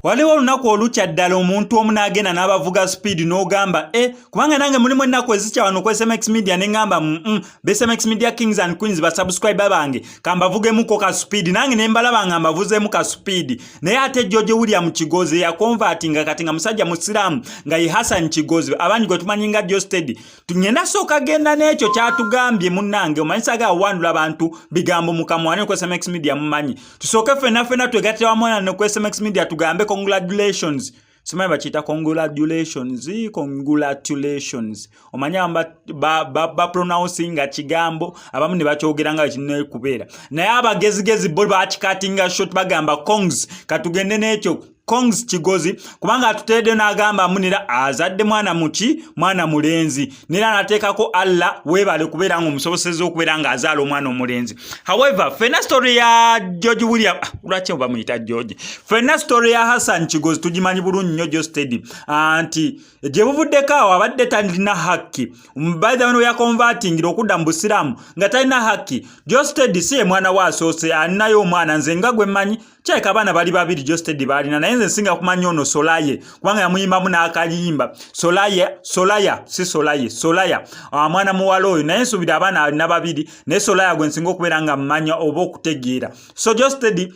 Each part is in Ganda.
Waliwo olunaku olukya ddala omuntu omu n'agenda n'abavuga speed n'ogamba e kubanga nange mulimu ennaku ezikya wano ku SMX Media ne ŋŋamba BSMX Media Kings and Queens, basubscriber bange, kambavugemuko ka speed. Nange ne mbalaba nga mbavuzeemu ka speed. Naye ate George William Kigozi yaconvertinga kati nga musajja musiraamu, nga ye Hassan Kigozi, abangi gwe tumanyi nga Geosteady. Tugenda sooka genda n'ekyo kyatugambye. Munnange, omanyi saagala wandula bantu bigambo mukamwa ne ku SMX Media. Mumanyi tusooke ffenna ffenna twegattira wamu ne ku SMX Media tugambe congratulations. Simanyi bakiyita congratulations, congratulations. Omanyi abamu bapronouncing kigambo, abamu ne bakyogera nga kirina kubeera, naye abagezigezi bo bakicuttinga short, bagamba congs. Katugende n'ekyo, congs Kigozi, kubanga atuteedde n'agamba munira azadde mwana muki, mwana mulenzi, nera n'ateekako Allah weebale kubeera nga omusobosezza okubeera ng'azaala omwana omulenzi. However, ffenna story ya George William, ah, lwaki bamuyita George? Ffenna story ya Hassan Kigozi tugimanyi bulungi nnyo. Geosteady nti gye buvuddeko awo abadde talina hakki. By the way, yaconvertingira okudda mu busiraamu nga talina hakki. Geosteady si ye mwana we asoose, alinayo omwana. Nze nga gwe mmanyi, kyaleka abaana bali babiri Geosteady baalina, naye nze nsinga kumanya ono Solaye, kubanga yamuyimbamu n'akayimba Solaya, Solaya, si Solaye, Solaya, mwana muwala oyo. Naye nsuubira abaana alina babiri, naye Solaya gwe nsinga okubeera nga mmanya oba okutegeera. So Geosteady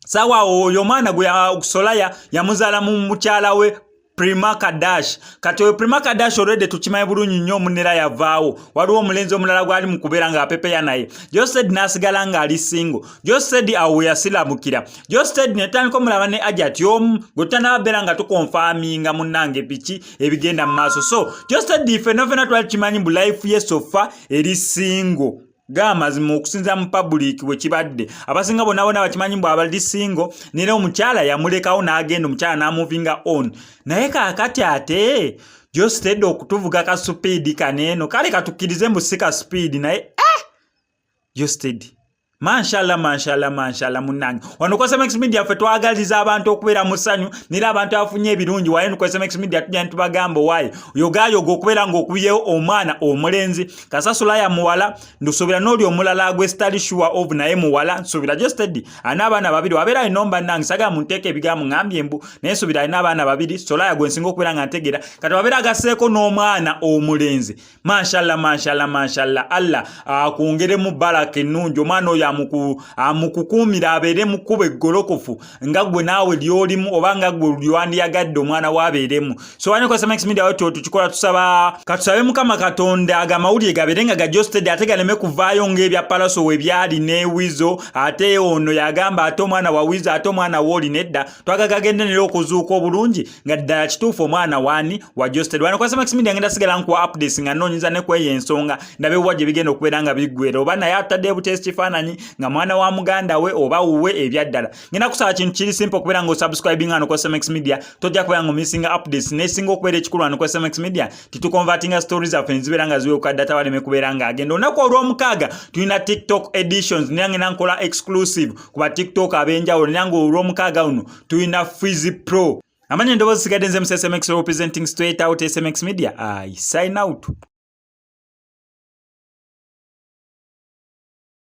sawa oyo omwana gwe Solaya yamuzaala mu mukyala we Prima Kadash. Kati oyo Prima Kadash already tukimanyi bulungi nnyo omunera yavaawo. Waliwo omulenzi omulala gwali mu kubeera ng'apepeya naye. Geosteady n'asigala ng'ali single. Geosteady awo we yasiramukira. Geosteady ne tutandika omulaba ne Ajat omu gwe tutanababeera nga tuconfirminga, munnange, biki ebigenda mu maaso. So Geosteady ffenna ffenna twali tukimanyi mbu life ye so far eri single. Gamazima, okusinza mu public bwe kibadde, abasinga bonna bonna bakimanyi mbu abali single, nera omukyala yamulekawo n'agenda, omukyala n'amovinga on. Naye kaakati ate Geosteady okutuvuga ka speed kaneeno, kale katukkirize mbu si ka speed, naye eh! Geosteady, mashallah, mashallah, mashallah. Munnange, wano ku SMX Media ffe twagaliza abantu okubeera mu ssanyu, nera abantu abafunye ebirungi. Waye ku SMX Media tujja ntubagamba owaaye yogayoga okubeera ng'okubyewo omwana omulenzi kasasula ya muwala. Ndusuubira n'oli omulala gwe sitali sure of, naye muwala. Nsuubira Geosteady alina abaana babiri, wabeera alina omba nange sagala munteeka ebigambo ŋŋambye mbu, naye nsuubira alina abaana babiri. Solaya gwe nsinga okubeera nga ntegeera, kati wabeera agasseeko n'omwana omulenzi. Mashallah, mashallah, mashallah. Allah akwongeremu baraka ennungi. Omwana oyo amukukuumira, abeere mu kkubo eggolokofu nga gwe naawe lyolimu oba nga gwe lyandiyagadde omwana we abeeremu. So wano ku SMX Media wetyo tukikola. Tusaba, katusabe Mukama Katonda aga amawulire gabeere nga ga Geosteady, ate galeme kuvaayo ng'ebya Palaso we byali ne Wizo, ate ono yagamba ate omwana wa Wizo, ate omwana wooli. Nedda, twagala nera okuzuuka obulungi nga ddala kituufu omwana waani, wa Geosteady. Wano ku SMX Media ngenda sigala nkuwa updates nga nnoonyeza ne kweyo ensonga, ndabe wa gye bigenda okubeera nga biggwera, oba naye atadde buteesi kifaananyi nga mwana wa muganda we oba wuwe ebyaddala. Ngenda kusaba kintu kiri simple, okubeera nga osubscribing wano ku SMX Media, tojja kubeera nga omissinga updates. Nesinga okubeera ekikulu wano ku SMX Media, tituconvertinga stories zaffe nezibeera nga ziweuka data, waleme kubeera nga agenda. Olunaku olw'omukaaga tulina TikTok editions, naye ngenda nkola exclusive ku ba TikTok ab'enjawulo, naye nga olw'omukaaga luno tulina Freezy Pro. Amanya endoboozi sigadde nze mu SMX, representing straight out SMX Media. I sign out.